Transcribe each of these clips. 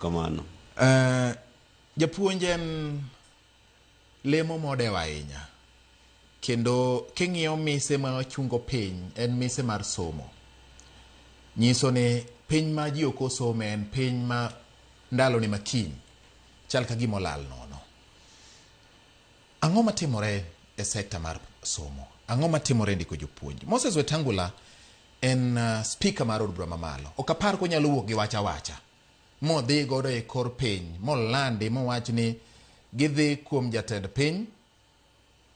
Kamano. Japuonj en lemo modewo ahinya kendo king'iyo mise ma ochungo piny en mise mar somo. Nyiso ni piny ma ji ok osome en piny ma ndalo ni makiny chal ka gima olal nono. Ang'o matimore e sekta mar somo? Ang'o matimore e ndiko jopuonj? Moses Wetangula en speaker mar od bura mamalo. Ok apar konyalo wuok gi wach awacha modhi godo e kor piny molandi mowach ni gidhi kuom jatend piny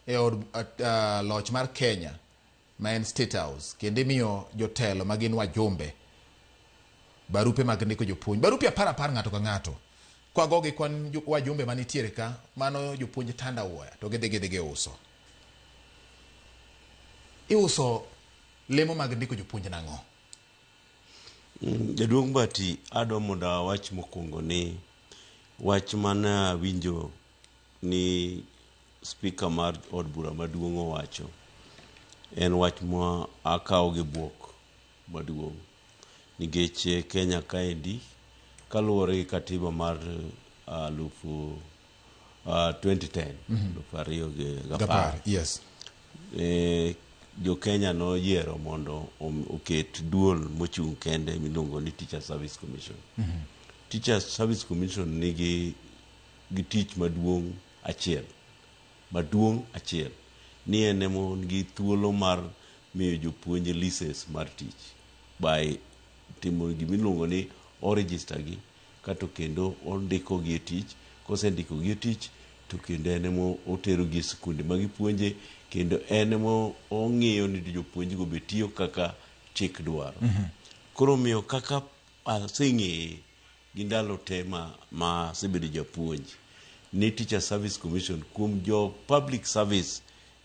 e od loch mar Kenya ma en State House kendo imiyo jotelo ma gin wajumbe barupe mag ndiko jopuonj. Barupe 10 10 ng'ato ka ng'ato. Kwagogi kwan wajumbe manitiere ka, mano jopuonj tanda wuoya to gidhi gidhi giuso. Iuso lemo mag ndiko jopuonj nang'o? Jaduong' Bati, adwa mondo awach mokwongo ni wach mane awinjo ni spika mar od bura maduong' owacho en wach ma akawo gi bwok maduong' nikech Kenya kaendi kaluwore gi katiba mar alufu 2010 2010 Yes. Jo Kenya noyiero mondo oket duol mochung' kende miluongo ni Teacher Service Commission. Teacher Service Commission nigi gi tich maduong' achiel maduong' achiel ni en ema gi thuolo mar miyo jopuonj license mar tich by timo gimiluongo ni o register gi kato kendo ondiko gi e tich. Kosendiko gi e tich to kendo en ema otero gi e skunde ma gipuonje kendo en ema ong'iyo ni jopuonj go be tiyo kaka chik dwaro. Koro omiyo kaka aseng'eye gi ndalo te ma asebedo japuonj ni Teacher Service Commission kuom jo public service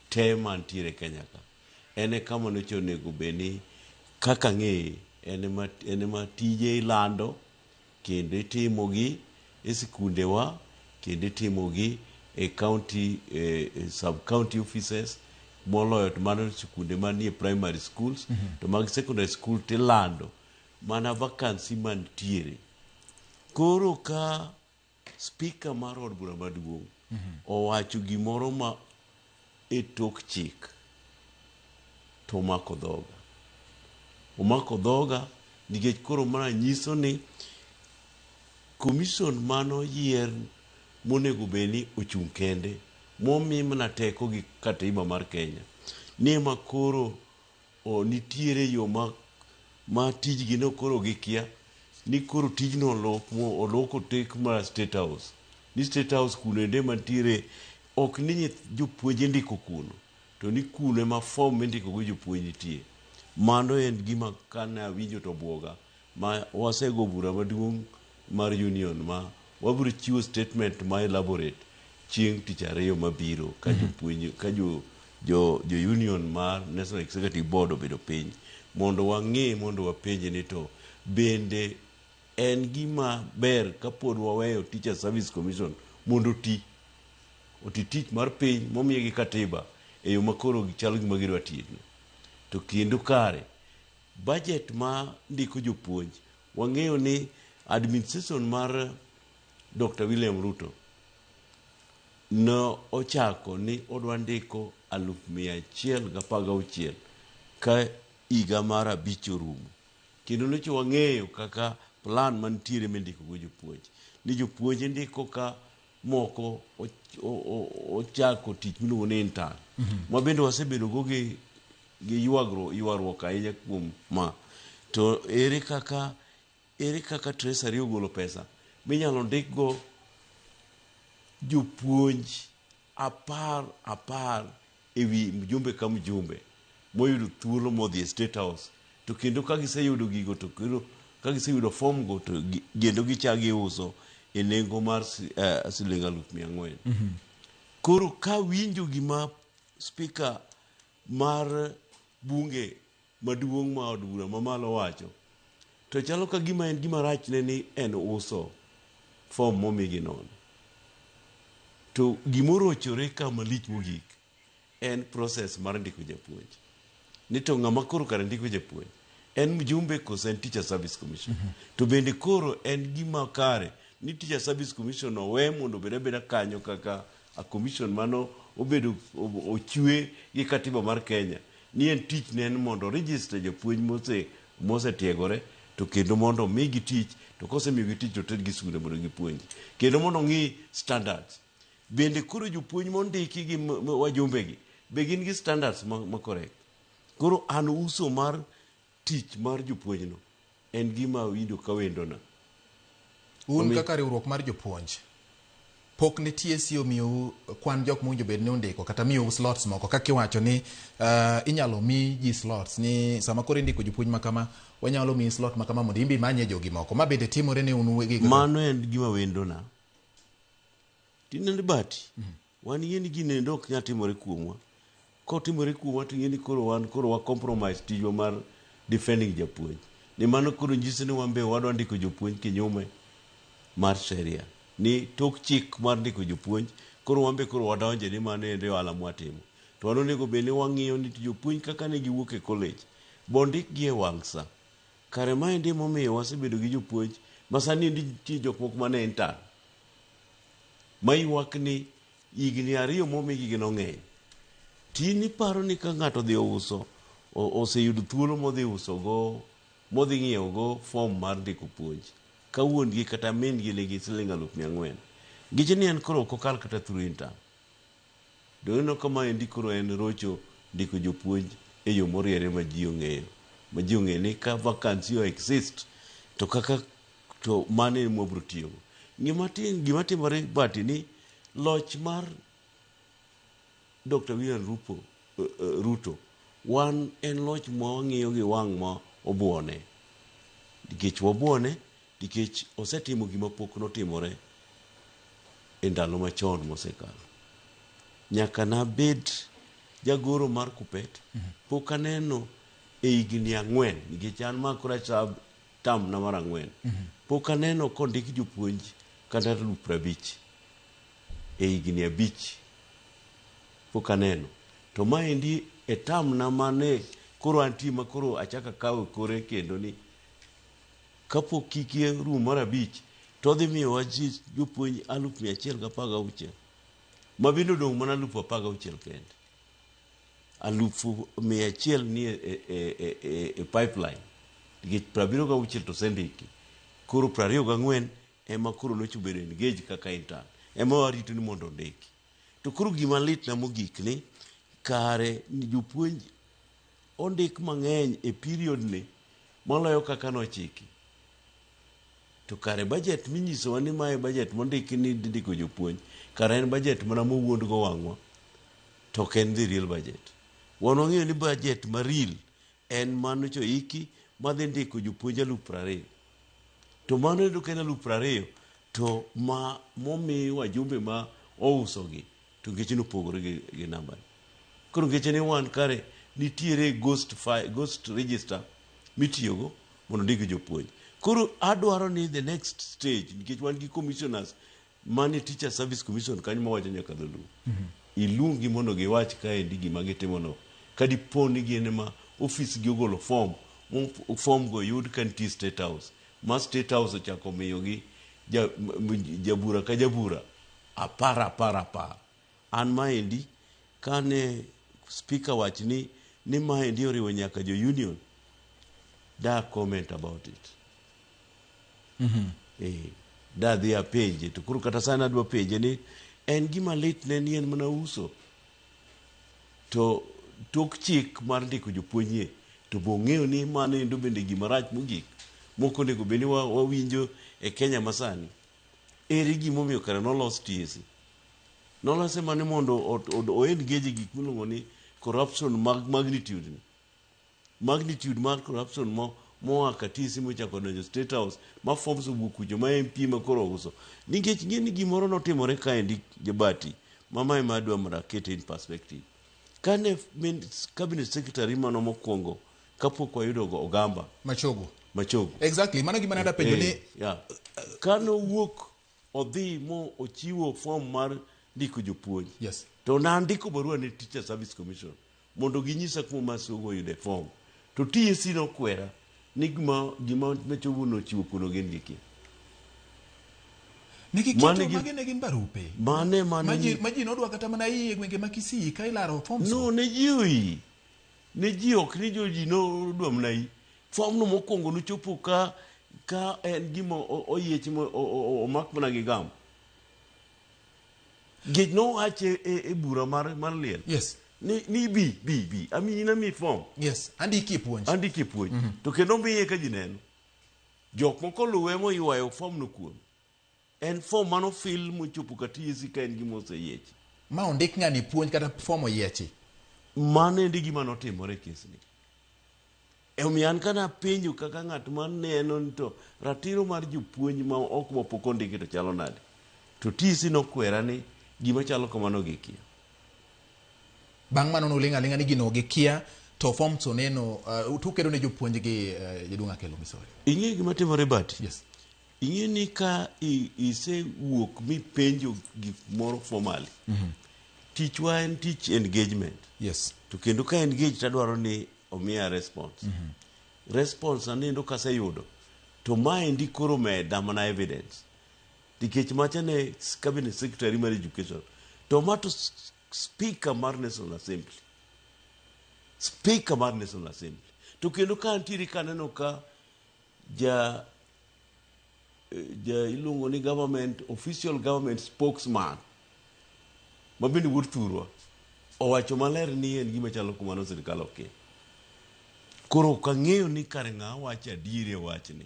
te mantiere Kenya ka en e kama nocho onego bed ni kaka ang'eye en ema tije ilando kendo itimogi e sikundewa kendo itimogi e county sub county offices moloyo to mano sikunde manie primary schools to mag secondary school tilando mana vacancy mantiere. Koro ka speaker mar od bura maduong' owacho gimoro ma e tok chik to omako dhoga, omako dhoga nikech koro ma nyiso ni commission manoyier monego bed ni ochung' kende momi mana teko gi katiba mar Kenya ni ema koro o nitiere yo ma tijgi no koro gikia ni koro tijno olok olok otek mar State House ni State House kuno ende mantiere ok ni jopuonj indiko kuno to ni kuno ema form mindiko go jopuonj nitie. Mano en gima kane awinjo to buoga ma wasego bura maduong' mar union ma wabiro chiwo statement ma elaborate chieng' tich ariyo mabiro ka jopuonj ka jo union mar National Executive Board obedo piny mondo wang'e mondo wapenj ni to bende en gima ber kapod waweyo Teacher Service Commission mondo oti tich mar piny momiye gi katiba e yo makoro chalo gima gidwa tieko. To kendo kare budget ma ndiko jopuonj wang'eyo ni administration mar Dr. William Ruto no ochako ni odwa ndiko 116,000 ka higa mar 5 orumo. Kendo nyocha wang'eyo kaka plan mantiere mindiko go jopuonj ni jopuonj indiko ka moko ochako tich miluongo ni intern ma bende wasebedo go gi ywaruok ahinya kuom ma to ere kaka Treasury ogolo pesa minyalo ndik go jopuonj 10 10 ewi mjumbe ka mjumbe moyudo thuolo modhi e State House to kendo ka giseyudo gigo to kendo ka giseyudo form go to kendo gichak giuso e nengo mar siling 400,000. Koro ka winjo gima speaker mar bunge maduong' ma od bura mamalo wacho to chalo ka gima en gima rach ne ni en uso form momigi nono. To gimorochore ka malich mogik en process mar ndiko japuonj ni to ng'ama koro kare ndiko japuonj en mjumbe koso en Teacher Service Commission? To bende koro en gima kare. ni Teacher Service Commission owe mondo obed abeda kanyo kaka a commission mano obedo ochwe gi katiba mar Kenya ni en tich ne en mondo register jopuonj mosetiegore to kendo mondo omigi tich to kosemiyogi tich to tergi skunde mondo gipuonji kendo mondo ong'i standards bende koro jopuonj mondiki gi wajumbe gi be gin gi standards ma correct. Koro an uso mar tich mar jopuonj no en gima winjo ka wendona. Un kaka riwruok mar jopuonj, pok ne TSC omiyou kwan jok mowinjo bed ni undiko kata miyou slots moko kaka iwacho ni inyalo mi ji slots ni sama koro indiko jopuonj ma kama wanyalo miyi slot ma kama mondo in be imanye jogi moko. Ma bende timore ne un uwegi kaka? Mano en gima wendona. Tinende Bati, wan ing'e ni gini endo ok nyal timore kuomwa. Kotimore kuomwa to ing'e ni koro wan koro wa compromise tijwa mar defending japuonj. Ni mano koro nyiso ni wan be wadwa ndiko jopuonj kinyume mar sheria. Ni tok chik mar ndiko jopuonj, koro wan be koro wadonje ni mano endo e ohala mwatimo. To wan onego bed ni wang'iyo ni to jopuonj kaka ne giwuok e college, bondikgi e wang' sa. Kare maendi emomiyo wasebedo gi jopuonj ma sani endi nitie jok moko mane intern. Ma ywak ni higni ariyo momigi gi nong'eny. Tin iparo ni ka ng'ato odhi ouso, oseyudo thuolo modhi uso go, modhi ng'iewo go form mar ndiko puonj. Ka wuon gi kata min gi nigi siling 400,000. Ngiche ni en koro ok okal kata through intern. Donge ineno ka maendi koro en rocho ndiko jopuonj e yo moriere ma ji ong'eyo. Ma ji ong'eyo ni ka vacancy o exist to kaka to mano e mwabro tiyogo. Gima timore Bati ni loch mar Dr. William Ruto wan en loch ma wang'iyo gi wang' ma obuone. Nikech wabuone, nikech osetimo gima pok notimore e ndalo machon mosekalo. Nyaka nabed jagoro mar Kuppet, pok aneno e higni 4, nikech an ma koro achab term na mar 4. Pok aneno kondik jopuonj kata 50,000 e higni 5. Pok aneno. To maendi e term na mane koro antie ma koro achako akawo kore kendo ni kapok kiki room mar 5 to odhi miyowa ji jopuonj 116,000. Ma bende odong' mana 16,000 kende. 100,000 ni e pipeline. Nikech 76 to osendiki. Koro 24 ema koro nocho bedo engage kaka intern. Ema warito ni mondo ondiki. To koro gima litna mogik ni kare ni jopuonj ondik mang'eny e period ni moloyo kaka nochiki. To kare budget minyisowa ni mae budget mondiki ni ndiko jopuonj, kare en budget mana mowuond go wang'wa, to ok en the real budget. Wan wang'eyo ni budget ma real en manocho iki madhi ndiko jopuonj 20,000. To mano endo ka en 20,000 to ma momi wajumbe ma ousogi to ngeche nopogore gi namba ni. Koro ngeche ni wan kare nitiere ghost file, ghost register mitiyogo mondo ndik jopuonj. Koro adwaro ni the next stage, nikech wan gi commissioners mane Teacher Service Commission kanyo mawacho nyaka dholuo. Iluongi mondo giwach kaendi gima gitimono. Ka dipo ni gin ema ofis gi ogolo form, form go yud ka nitie State House. Ma State House ochako miyogi jabura ka jabura 10 10 10. An maendi kane speaker wach ni maendi oriwo nyaka jo union, da comment about it. Da dhi apenje to koro kata sani adwa penje ni en gima lit ne ni en mana uso to tok chik mar ndiko jopuonj nie to bo ng'eyo ni mano endo bende gima rach mogik mok onego bed ni wawinjo e Kenya masani. Ere gimomiyo kare nolos TSC? Nolose mana mondo o engage gik miluongo ni corruption magnitude ni. Magnitude mar corruption moa ka TSC mochako donjo State House ma forms owuok kucho ma MP ma koro uso. Nikech ng'e ni gimoro notimore kaendi Jabati ma mae ma adwa mondo akete in perspective. Kane cabinet secretary mano mokwongo kapok wayudo Ogamba Machogu. Machogu. Exactly, mano gima nada penjo ni Kane owuok odhi mo ochiwo form mar ndiko jopuonj. Yes. To nandiko barua ne Teacher Service Commission mondo ginyisa kuma Machogu oyude form. To TSC nokwera ni gima Machogu nochiwo kuno gin gikia. Ne giketo Mane gi- magi ne gin barupe. Mane mane Ma ji ma ji nodwa kata mana iye gwenge ma Kisii ka ilaro forms. No, ne ji oyi. Ne ji ok ni jo ji nodwa mana yi. Form no mokwongo nochopo ka ka en gima oyiech ma omak mana gi gam. Nikech nowache e, e bura mar, mar liel. Yes. Ni, ni bi, bi, bi. Ami in ami form. Yes, andiki e puonj. Andiki e puonj. To kendo miye ka ji neno. Jok moko luwe moywayo form no kuome. En form mano fill mochopo ka TSC ka en gima oseyiech. Ma ondik ng'ani puonj kata form oyiechi. Mano endi gima notimore e kesni. Omiyo an kana penjo kaka ng'at ma neno ni to ratiro mar jopuonj ma ok ma pok ondiki to chalo nade. To TSC nokwera ni gima chalo kamano gikia. Bang' mano nuling' aling'a ni gino gikia to forms oneno uh, tukedo ne jopuonj gi uh, jaduong' Akelo Misori. Ing'eyo gima timore Bati? Yes. Ing'e ni ka isewuok mipenjo gik moro formally. Tichwa en tich engagement. Yes. To kendo ka engage tadwaro ni omiya response. Response anendo kaseyudo to maendi koro meda mana evidence. Nikech macha ne cabinet secretary mar education to ma to speaker mar National Assembly. Speaker mar National Assembly. To kendo ka antiere kaneno ka ja ja iluongo ni government official government spokesman ma bende wuod thurwa owacho maler ni en gima chalo kamano sirikal ok kia. Koro ok ang'eyo ni kare ng'a wacho adieri e wachni.